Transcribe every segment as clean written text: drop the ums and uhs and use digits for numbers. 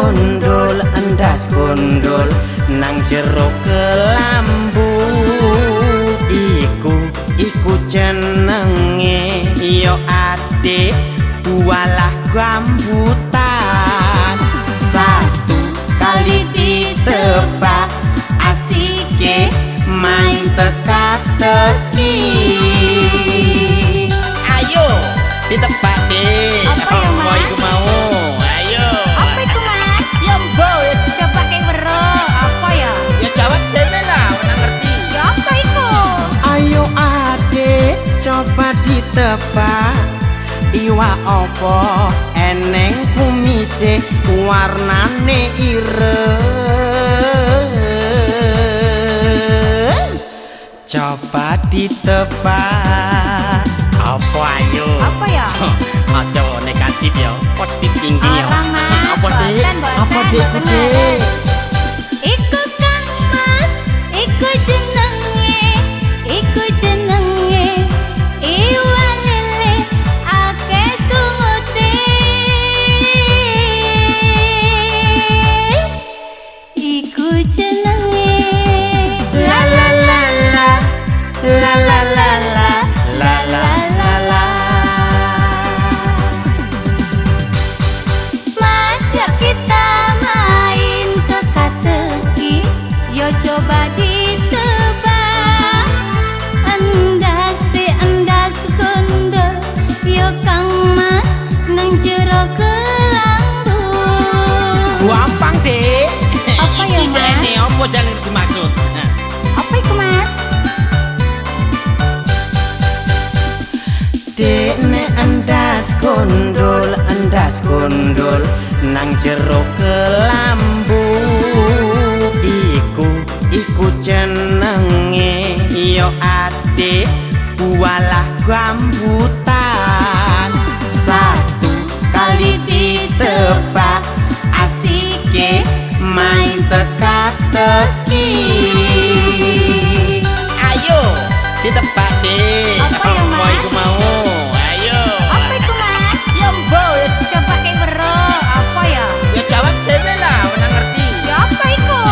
gondol, endas gondol nang jero kelambu. Iku iku jenenge yo adik walah gambutan. Satu kali ditebak asike main teka-teki. Ayo ditebak deh. Apa ya, Mas? Iku mau? Ayo. Apa itu, Mas? Ya mbok wis. Coba kayak weruh, apa ya? Ya jawab dhewe lah, ora ngerti. Ya apa iku? Ayo adek coba ditebak. Iwak apa eneng kumise warnane ireng? Coba ditebak. Apa ayo? Apa ya? Aja negatif ya, positif thinking ya. Ora, Mas. Apa sih? Boten, boten, Apa dik boten, Dik? Mas. Iku Kang Mas, iku jenenge, iku jenenge iwak lele akeh sungute. Iku jenenge. La la la la la la la la la la la la. Mas, yuk kita main teka-teki. Yo coba ditebak. Endase endas gondol, yo Kang Mas nang jero kelambu. Gampang deh. Apa ya, Iki Mas? jarene apa jane dimaksud? Nah. Apa iku, Mas? Dekne endas gondol nang jero kelambu. Iku iku jenenge yo adik walah gambutan. Satu kali ditebak asike main teka-teki. Ayo ditebak deh. Apa ya, Mas? Iku mau? Ayo. Apa iku, Mas? Ya mbok wis. Coba kayak weruh, apa ya? Ya jawab dhewe lah, ora ngerti. Ya apa iku?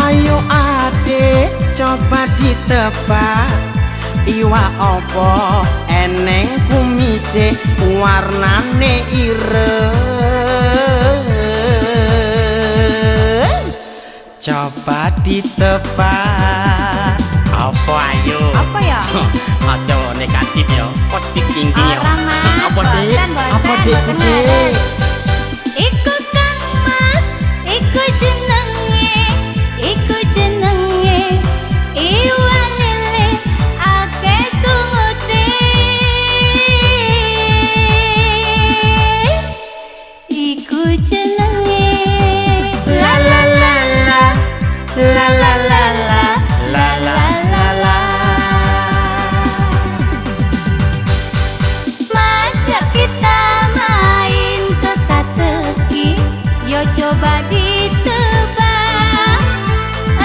Ayo adek coba ditebak. Iwak apa eneng kumise warnane ireng? Coba ditebak. Apa ayo? Apa ya? Aja negatif ya, positif thinking ya. Ora, Mas. Apa sih? Boten, boten, Apa dik boten, Dik? Mas. Iku Kang Mas, iku jenenge, iku jenenge iwak lele akeh sungute. Iku jenenge. La la la la la la la la la la la la. Mas, yuk kita main teka-teki. Yo coba ditebak.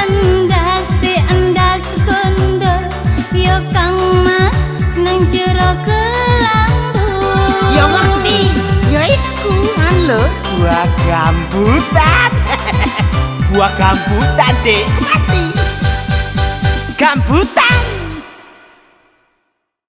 Endase endas gondol, yo Kang Mas nang jero kelambu. Ya ngerti, ya iku lho, buah gambutan. Buah gambutan, Dik. Mati. Gambutan.